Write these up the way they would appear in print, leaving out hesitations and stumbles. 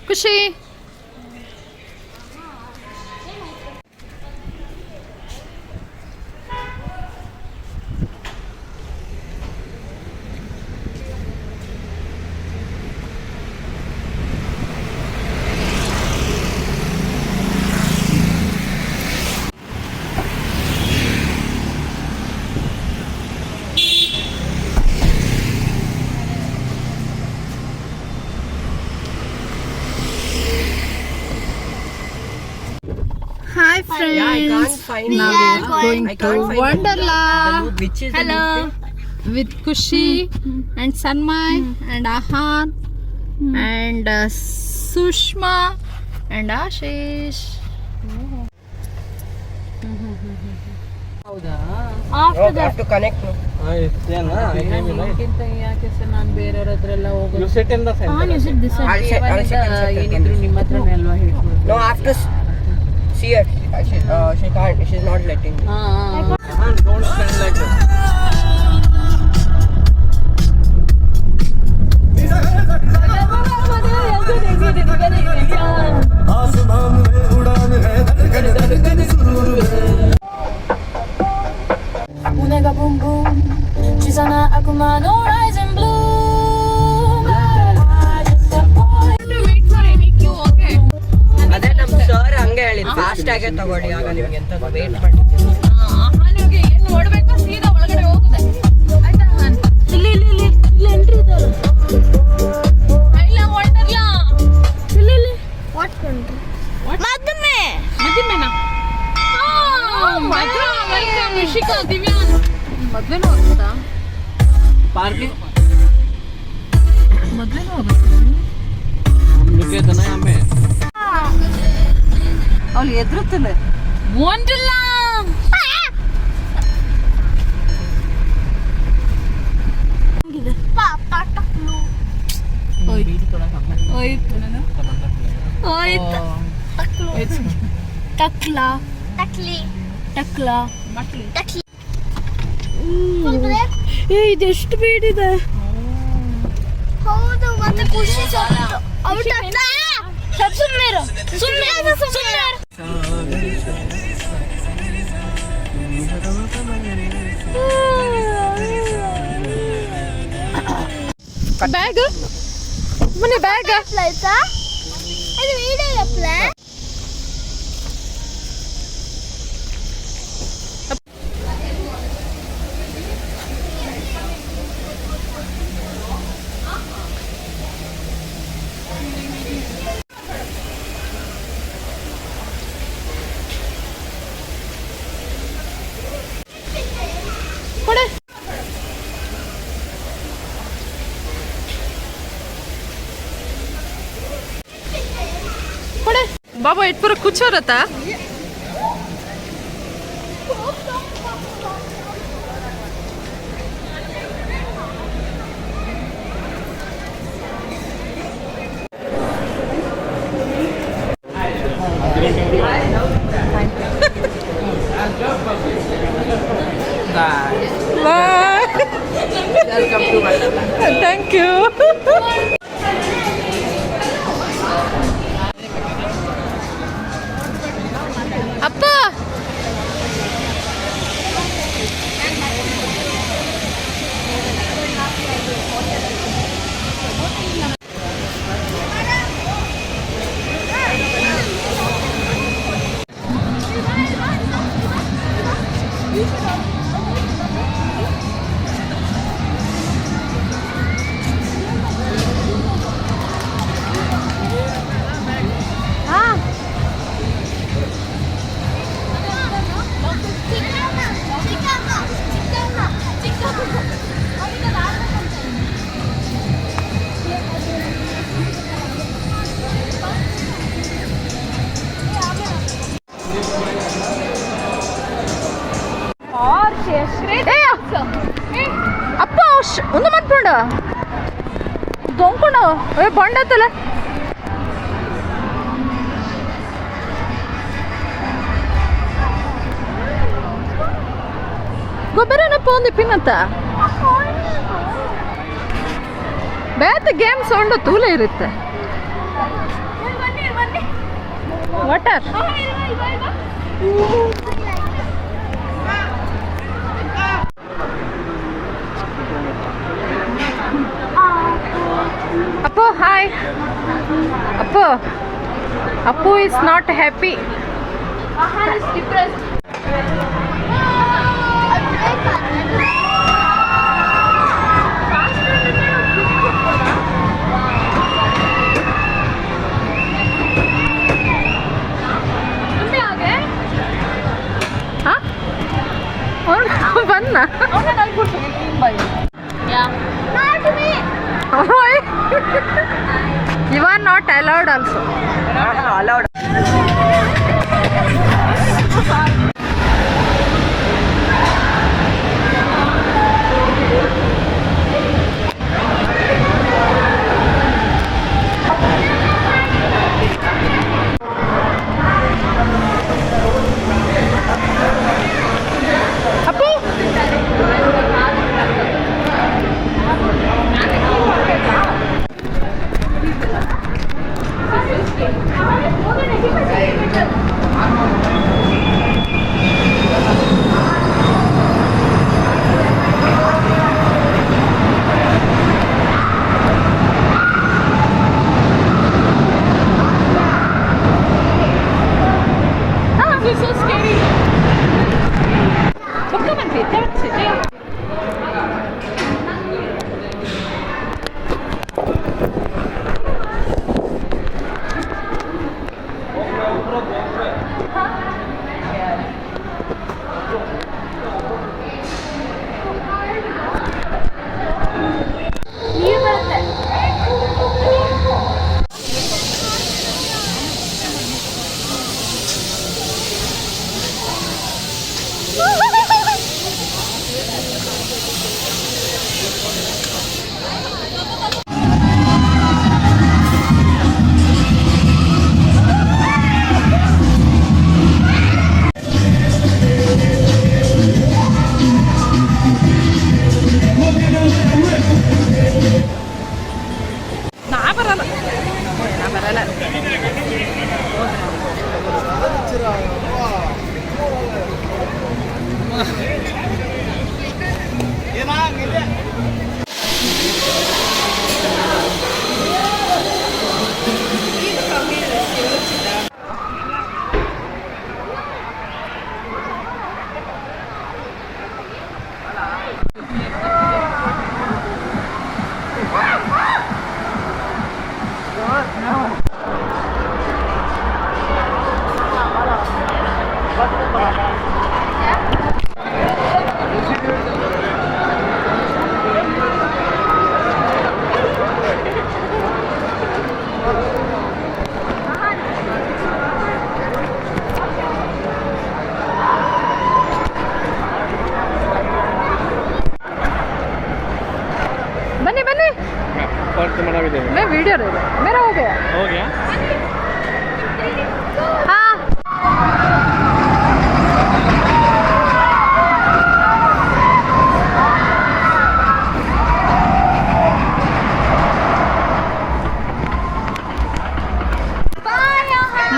Khushi. Hi Yeah, I can't friends, find we the are loop. Going I to can't find Wonderla the loop. Which is the hello loop? With Khushi and Sanmay and Ahan and Sushma and Ashish. Oh, I have to connect. No? ಯಾಕೆ sir ನಾನು ಬೇರೆಯವ್ರ ಹತ್ರ ಎಲ್ಲ ಹೋಗೋದು? You sit in the center. I'll sit in center. ಏನಿದ್ರು ನಿಮ್ಮ ಹತ್ರನೇ ಅಲ್ವಾ ಹೇಳ್ಬೋದು. No, I have to see her. She can't. She's not letting me. Ha. Han, don't stand like this. आसमान में उड़ान है धड़कन धड़कन सुरूर में। 胸がブンブン小さな悪魔の Rising Bloom. I just a boy. Wait for any queue, okay? ಅದೇ ನಮ್ ಸರ್ ಹಂಗೆ ಹೇಳಿದ್, ಫಾಸ್ಟ್ ಆಗೇ ತಗೊಳ್ಳಿ, ಆಗ ನಿಮ್ಗೆ ಎಂತ ವೇಟ್ ಮಾಡಿದ್ದೀವಿ. ಆಹಾನಿಗೆ ಏನು ನೋಡ್ಬೇಕು, ಸೀದಾ ಒಳಗಡೆ ಹೋಗುದೆ, ಆಯ್ತಾ ಆಹಾನ್? ಇಲ್ಲಿ ಇಲ್ಲಿ ಇಲ್ಲಿ ಇಲ್ಲಿ ಎಂಟ್ರಿ ಇದೆ. I love Wonderla. ಇಲ್ಲಿ ಇಲ್ಲಿ what country ಮದುವೆ. ಮದುವೆನಾ? Welcome Rishika, Divyan. ಮದ್ವೆನೂ ಆಗುತ್ತಾ? Parking. ಮದ್ವೆನೂ ಆಗುತ್ತಾ? हम रुके थे ना यहाँ पे. ಅವಳು ಎದುರುತ್ತದೆ. ವಂಡರ್ಲಾ. ಹೋಯ್ತು, ಹೋಯ್ತು. ಟಕ್ಲಾ ಟಕ್ಲಿ ಟಕ್ಲಾ ಟಕ್ಲಿ. ಏ, ಇದೆಷ್ಟು ಬೇಡಿದೆ. ಹೌದು, ಮತ್ತೆ ಖುಷಿ ಔಟ್ ಆಗ್ತಾ. ಸುಮ್ಮನೆ ಸುಮ್ಮನೆ ಸುಮ್ಮನೆ. ಬ್ಯಾಗ್ ಮನೆ ಬ್ಯಾಗ್. ಆಯ್ತಾ, ಅದು ವಿಡಿಯೋ ಪ್ಲೇ. ಕೊಡೆ. ಕೊಡೆ ಬಾಬಾ, it ಪೂರ ಕುಚ್ಚೋರತ್ತ. Bye. Welcome to Wonderla. Thank you. ಅಪ್ಪ. ಚಿಕ್ಕಮ್ಮ ಚಿಕ್ಕಮ್ಮ ಚಿಕ್ಕಮ್ಮ ಚಿಕ್ಕಮ್ಮ. ಏ ಅಪ್ಪ, ಒಂದು ಮತ್ಪುಂಡ ದೊಂಕುಂಡ. ಏ, ಬಂಡತ್ತಲ್ಲ. ಗೊಬ್ಬರನ ಪೋಂದಿ ಪಿನ್ನತ್ತ ಬೇತ ಗೇಮ್ಸ್ ಉಂಡು, ತೂಲೆ ಇರುತ್ತೆ. Water. Appu, hi. Appu. Appu is not happy. Ahan is depressed. ಬನ್ನ. You are not allowed also. Allowed. Appu, This is so scary. ನಾ ಬರಲ್ಲ, ನಾ ಬರಲ್ಲ. ಬನ್ನಿ ಬನ್ನಿ. और तुम्हारा भी देगा। मैं वीडियो रह मेरा हो गया। हो गया। हाँ।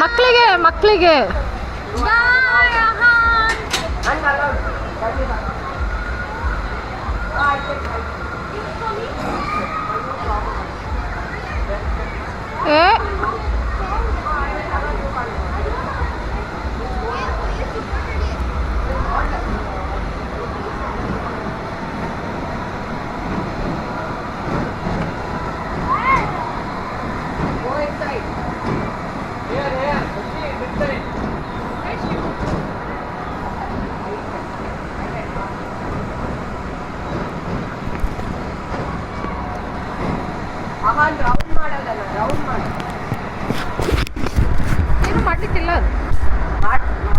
ಮಕ್ಕಳಿಗೆ ಮಕ್ಕಳಿಗೆ. ಏ, ಅಹಾನ್, ರೌಂಡ್ ಮಾಡೋದಲ್ಲ, ರೌಂಡ್ ಮಾಡು. ಏನು ಮಾಡ್ಲಿಕ್ಕಿಲ್ಲ ಅದು.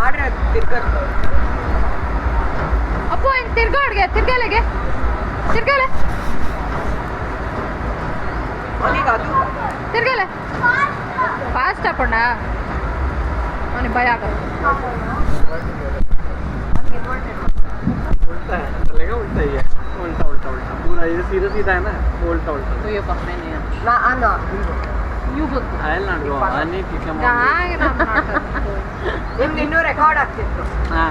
ಮಾಡ್ರೆ ಅದು ತಿರ್ಗತ್ತೆ. ಅಪ್ಪು, ಹಿಂಗ್ ತಿರ್ಗಾಡ್ಗೆ, ತಿರ್ಗಾಲೆಗೆ, ತಿರ್ಗಾಲೆ. ಅವನಿಗೆ ಅದು. ತಿರ್ಗಾಲೆ, ಫಾಸ್ಟ್ ಹಾಕೊಂಡ ಅವನಿಗೆ ಭಯ ಆಗಲ್ಲ. उल्टा है, चलेगा। उल्टा ही है, उल्टा उल्टा उल्टा पूरा। ये सीधा सीधा है ना, वो उल्टा उल्टा। तो ये पकड़े नहीं है। ನಾ ಅನ್ನ. You book. I will not go. I need to come on. ನಿಮ್ದು ಇನ್ನೂ ರೆಕಾರ್ಡ್ ಆಗ್ತಿತ್ತು. ಹಾ.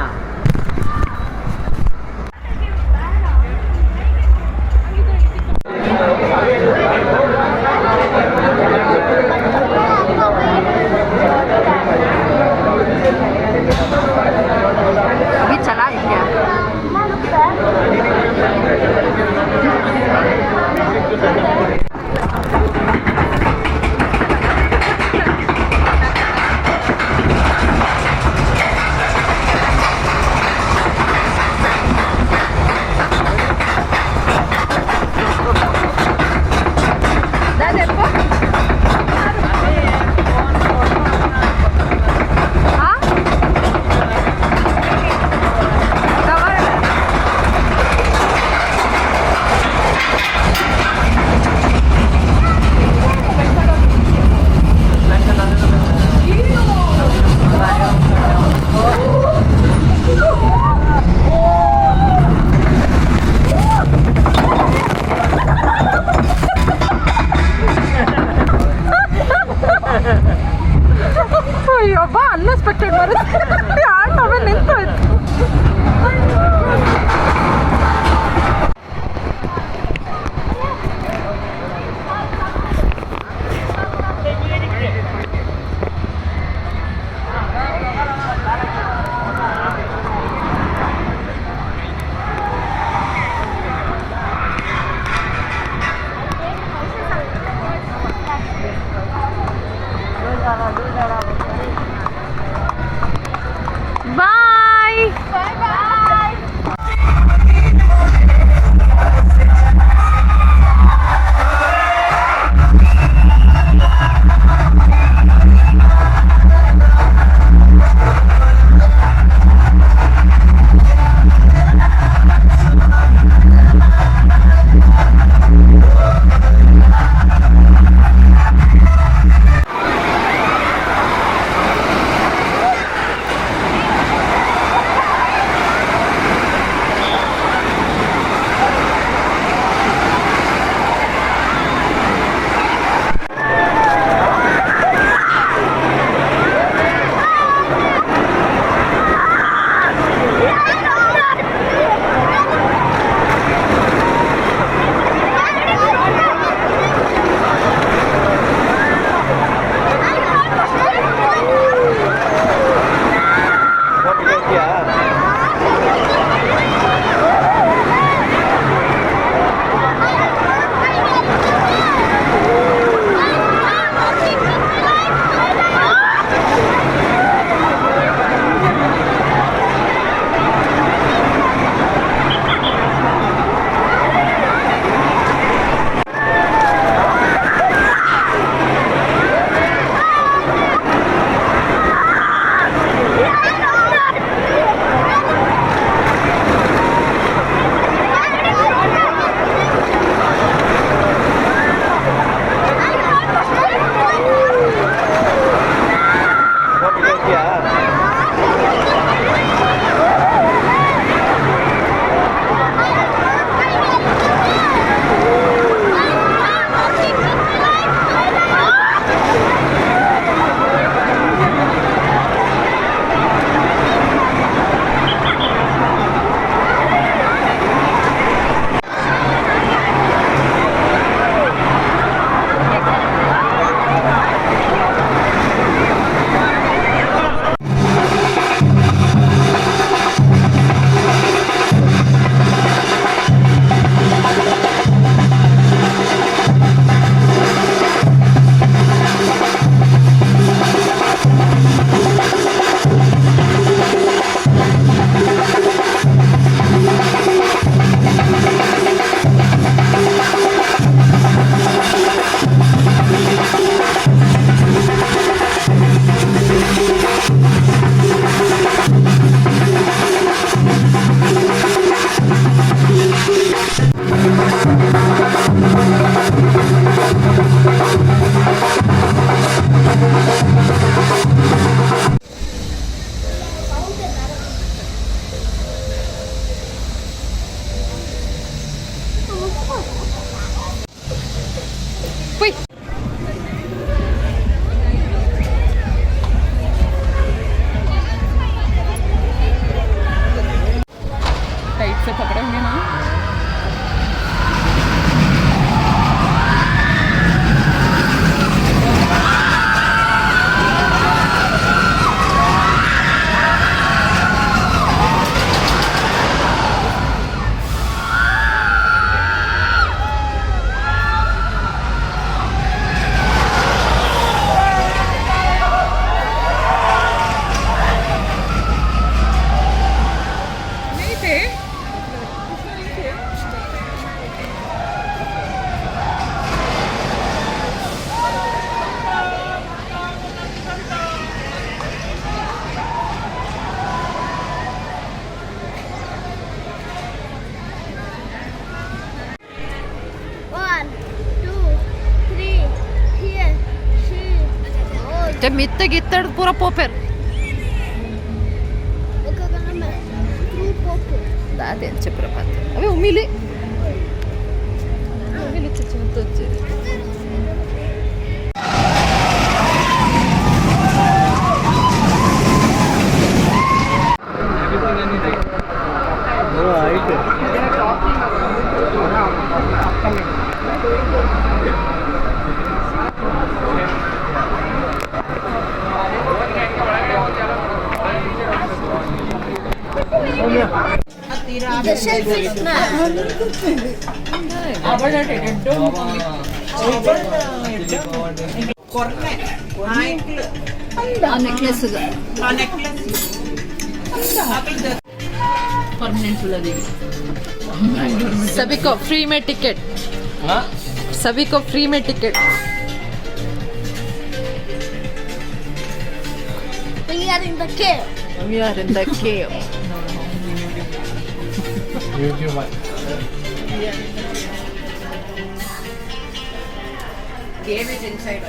अभी चला है क्या? ಇತ್ತೆ ಮಿತ್ತ ಗಿತ್ತಡ್ ಪೂರ ಪೋಪೆರ್. ದಾದೆ ಅಂಚೆ ಪ್ರಪಾತ ಅವೇ ಉಮಿಲಿ ಉಮಿಲಿ ಚುಚ್ಚು. The shellfish man. ಆ ನೆಕ್ಲೆಸ್. ಪರ್ಮನೆಂಟ್. सभी को फ्री में टिकट, सभी को फ्री में ticket. We are in the cave. We are in the cave. You do what? Cave is inside.